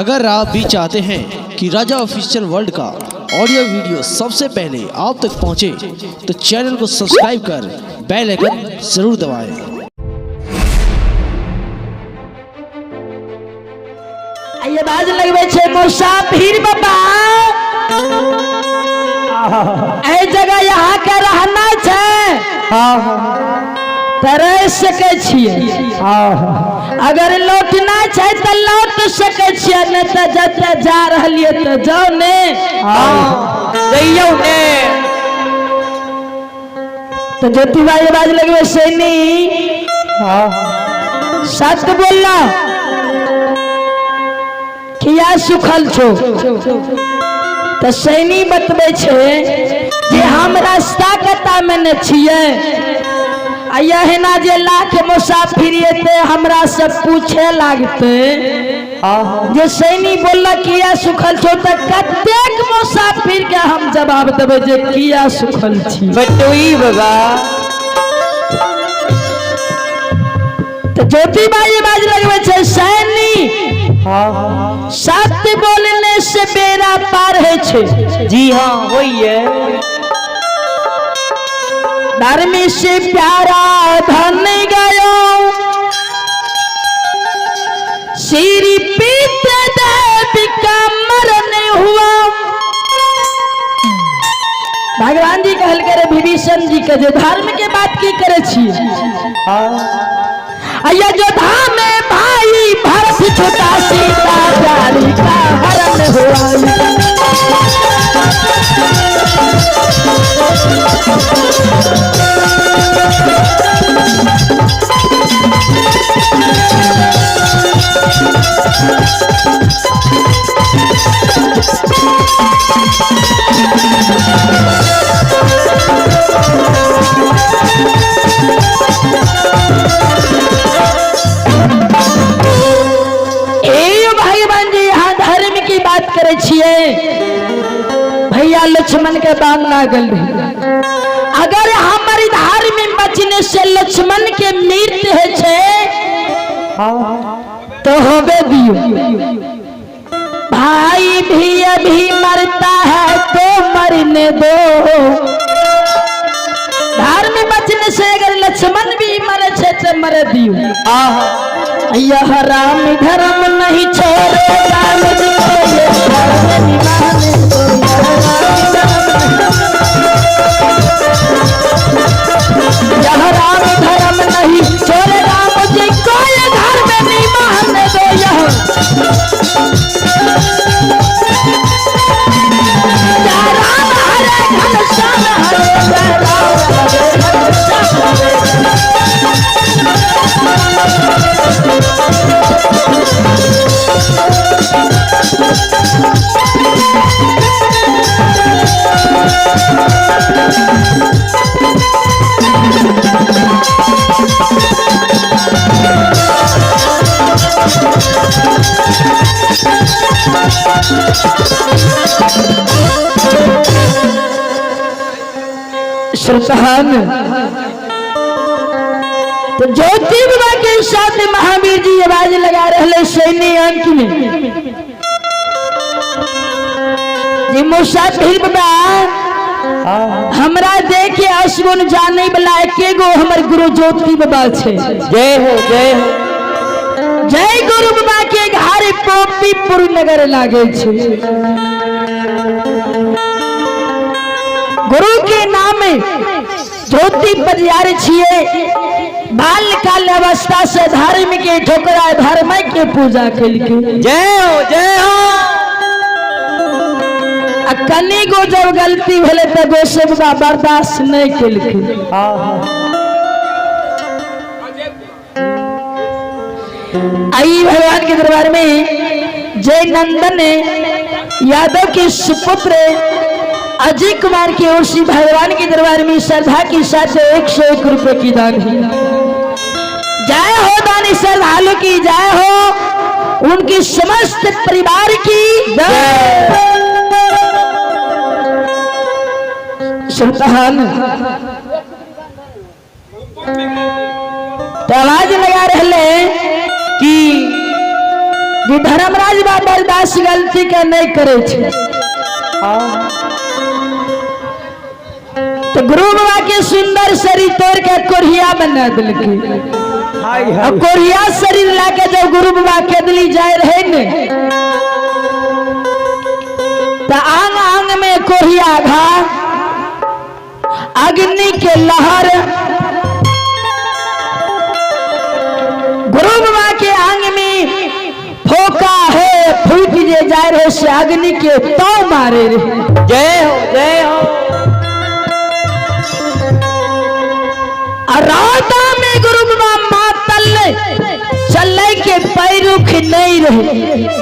अगर आप भी चाहते हैं कि राजा ऑफिशियल वर्ल्ड का ऑडियो वीडियो सबसे पहले आप तक पहुंचे, तो चैनल को सब्सक्राइब कर बेल आइकन जरूर दबाएं। आइ आवाज लगबै छै मुसाफिर बाबा, एहि जगह यहाँ के रहना छै तऽ रहि सकै छियै, अगर लौटना छै तऽ लौट सकै छियै, नहि तऽ जतऽ जा रहलियै तऽ जाउ ने। जइयौ ने। तऽ ज्योति भाई आवाज लगबै सैनी, सत्य बोलना किया सुखल छो? तऽ सैनी बतबै छै जे हम रास्ता कता में ने छियै, आ एहिना जे लाख मुसाफिर एतै हमरा से पूछे लागतै जे सैनी बोललक किया सुखल छो, तऽ कतेक मुसाफिर के हम जवाब देबै जे किया सुखल छी। बटुई बाबा। तऽ ज्योति बाई बाज लगबै छै सैनी, सत्य बोलने से बेड़ा पार होइ छै। जी हाँ, होइए। धर्म से प्यारा धन गयो, श्री पितृदेव का मरण हुआ। भगवान जी कहल करे विभीषण जी के जे धर्म के बात की करे छी, अयोध्या में भाई भरत छोटा, सीता प्यारी का हरण हुआ। ए भगवान जी यहाँ धर्म की बात करे छियै, भैया लक्ष्मण के बाण लागल रहे, अगर हमारी धर्म बचने से लक्ष्मण के मृत्यु है छे तो होबे दियो, भाई भी अभी मरता है तो मरने दो। धर्म बचने से अगर लक्ष्मण भी मरे छे तो मरे दियो। यह राम धर्म नहीं छोड़े, राम जी को ये धर्म निभाने दो। यह राम धर्म नहीं छोड़े, राम जी को ये धर्म निभाने दो। यह जय राम हरे घनश्याम हरे, जय राम हरे घनश्याम हरे। श्रोताहन, तो ज्योति बाबा के साथ महावीर जी आवाज लगा रहे सैन्य अंक में जी मुसाफिर बाबा, हमरा देखे असगुन जाने वाला एके गो हमर गुरु ज्योति बाबा छे। जय हो, जय हो। जय गुरु बाबा के घर पोपीपुर नगर लागे छे। गुरु के नाम ज्योति परियार छिए, बाल काल अवस्था से धर्म के ठोकरा धर्म के पूजा केलके। जय हो, जय हो। आ कनी गो जब गलती भेलै तऽ गोसाई बाबा बर्दाश्त नहीं केलके। आई भगवान के दरबार में जय नंदन यादव के सुपुत्र अजय कुमार की ओर से भगवान के दरबार में श्रद्धा के साथ 101 रुपए की दान है। जय हो दानी श्रद्धालु की जय हो, उनकी समस्त परिवार की जय। सुल्तान तो आवाज लगा रहे कि जे धर्मराज बा बर्दाश्त गलती के नहीं करे छे। तो गुरु बाबा के सुंदर शरीर तोड़ के कोरिया बना दिलकी। हाय और हाय। कोरिया शरीर लाके जब गुरु बाबा के दिली जाए रहे ने तो आंग आंग में कोरिया घा, अग्नि के लहर। गुरु बाबा के आंग में फोका है, फूट जे जाए रहे से अग्नि के तो मारे रहे। जय हो जय हो। और राता में गुरु बाबा मातल चले के पैरुख नहीं रहे।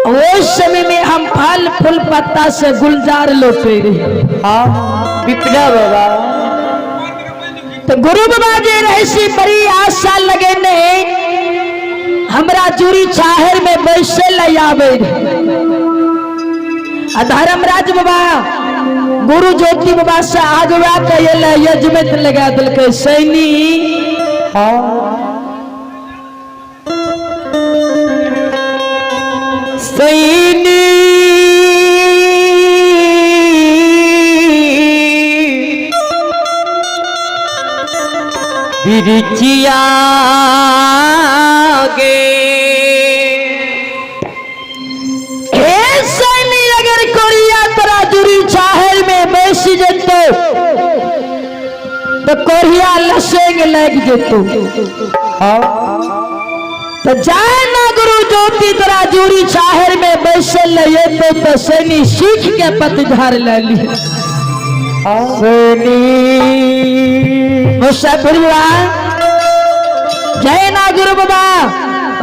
उस समय में हम फल फूल पत्ता से गुलजार लौटे रहे। हाँ विपना बाबा। तो गुरु बाबा जे रहे से बड़ी आशा लगे ने हमरा जुरी छाहर में बैसे ले आवे। आ धर्मराज बाबा गुरु ज्योति बाबा से आगवा के यजमत लगा दिलकै सैनी। हाँ सैनी बिरचिया गे। हे सैनी अगर कोरिया तोरा जुरी छाहर में बैस जेतो तो कोरिया लसेंग लग जेतो। हाँ तो जाए ना गुरु ज्योति तोरा जुरी छाहर में बैसे ले तो सैनी सीख के पतझार ले ली। सैनी मुसाफिर बाबा जय ना गुरु बाबा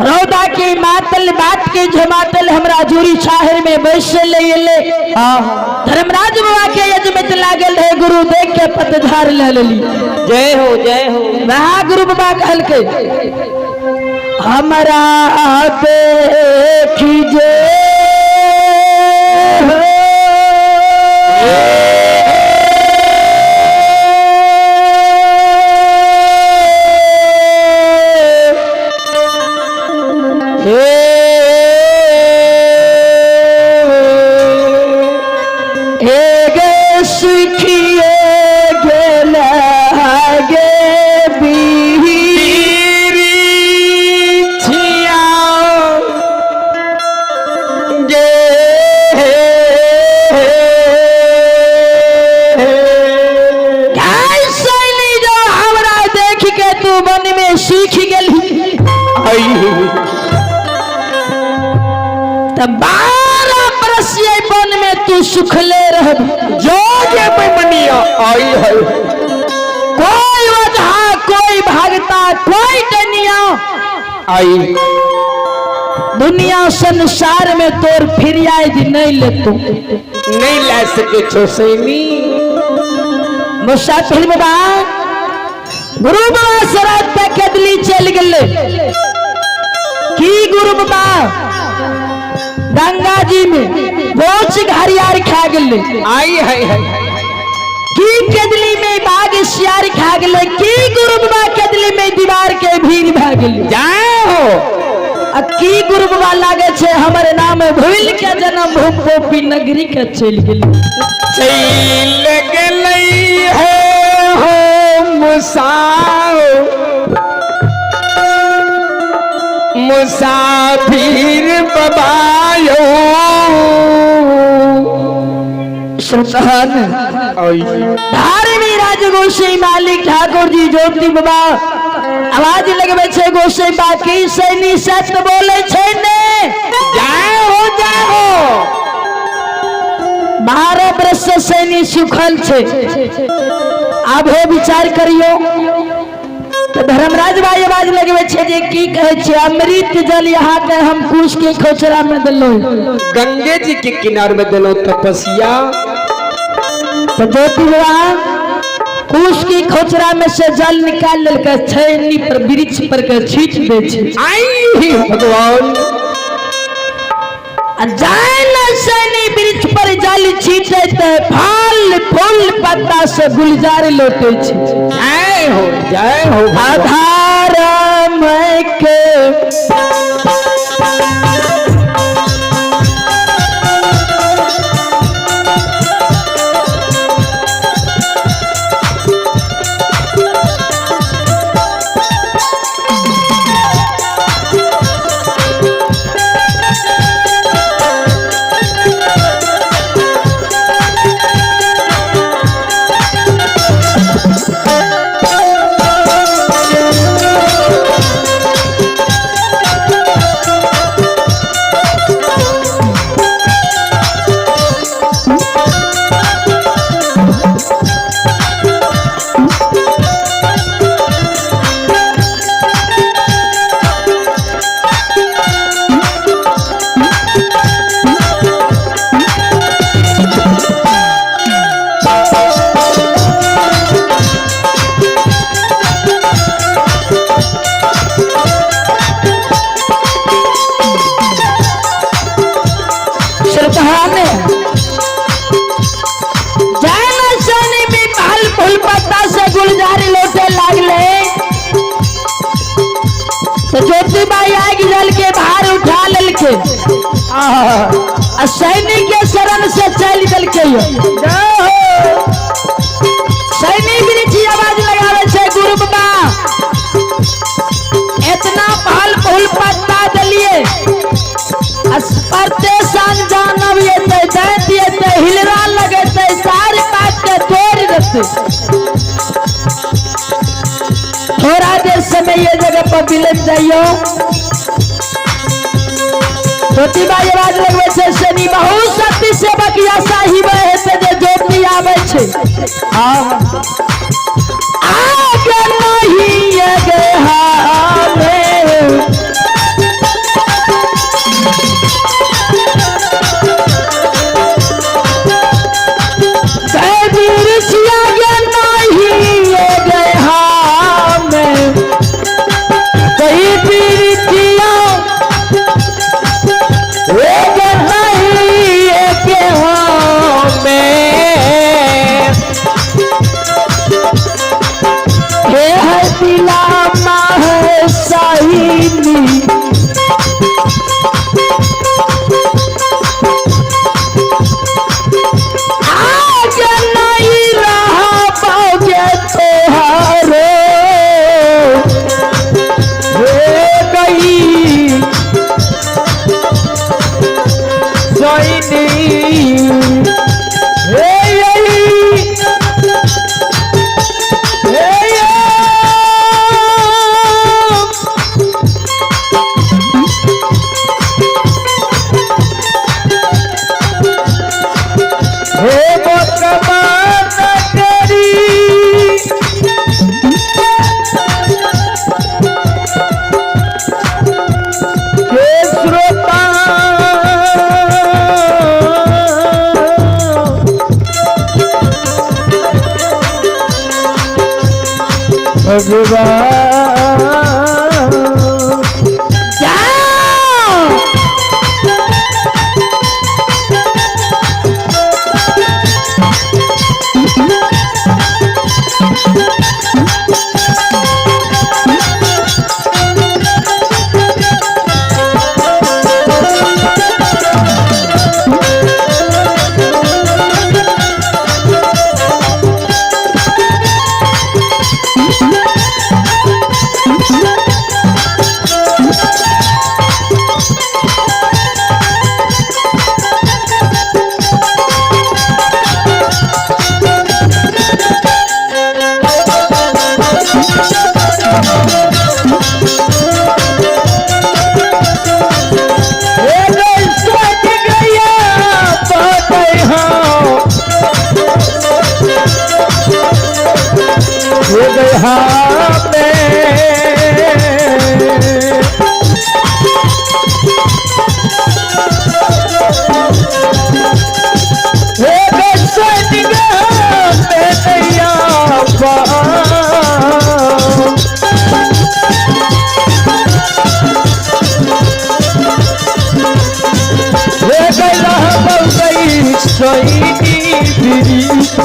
रौदा की मातल बात की झमातल हमरा जुरी छाहर में बैसे ले ले। हाँ धर्मराज बाबा के यजमत लागल रहे गुरु देख के पतझार ले लेली। जय हो जय हो। वहाँ गुरु बाबा कहलके हमरा देखी जे हो। हे गे सुखिए गेल गे हमरा देख के तू वन में सीख गेली त 12 बरस ये वन में तू सुखले रह। आई है कोई वजह कोई भागता कोई डनिया आई दुनिया संसार में तोर फिरियाद नहीं लेतो नहीं ला सके छो सैनी। मुसाफिर बाबा गुरु बाबा शराब पे केदली चल गए। की गुरु बाबा गंगा जी में बोझ घरियार खा गए। आई है है की केदली में बाघ सियार खा गए। की गुरु बाबा केदली में दीवार के भीड़ भा गए। जाए हो आ की गुरु बाबा लागे छे हमर नाम भूल के जन्म भूम पोपी नगरी के चल गेली। चल गेलै है हो मुसाफिर बाबायो। श्रोतान धार्मिक राज गोसाई मालिक ठाकुर जी ज्योति बाबा आवाज लगबे छे गोसाई बाकी सैनी सत्य बोले छे ने। जाए हो जाए हो। 12 बरस से सैनी सुखल छे। आब हो विचार करियो तो धर्मराज भाई आवाज लगबे छे जे की कहे छे अमृत जल यहाँ के हम कुश के खोचरा में देलो गंगे जी के किनार में देलो तपस्या। तो ज्योति बाबा कुश की खोचरा में से जल निकाल लेलकै छैनी पर वृक्ष पर के छींच दे छे। आई भगवान आ जाए न सैनी वृक्ष पर जल छींचे ते फल फूल पत्ता से गुलजार लौटे छे। जय हो जय हो। आधार समय के। श्रद्धाने जाना शनि भी फल फूल पत्ता से गुलजारी लौटे लागले तो ज्योतिबाई आग जल के भार उठा लेलके आ सैनिक के शरण से चल देलके। सैनिक वृक्ष आवाज लगावे छै, गुरु बाबा इतना फल फूल पत्ता दिलिए प्रत्येक साल जानव एतै दैत एतै हिलरा लगेतै सारी बात के तोड़ देतै। थोड़ा देर समय ये जगह पर बिलट जाइयो। ज्योतिबाई आवाज लगबै छै, शनि बहुत शक्ति सेवक या साहिब हेतै जे ज्योति आबै छै। आगे नहीं गे हामे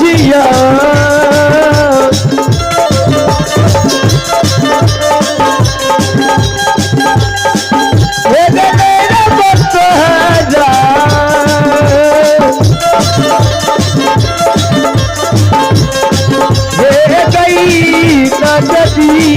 जिया। नगरी।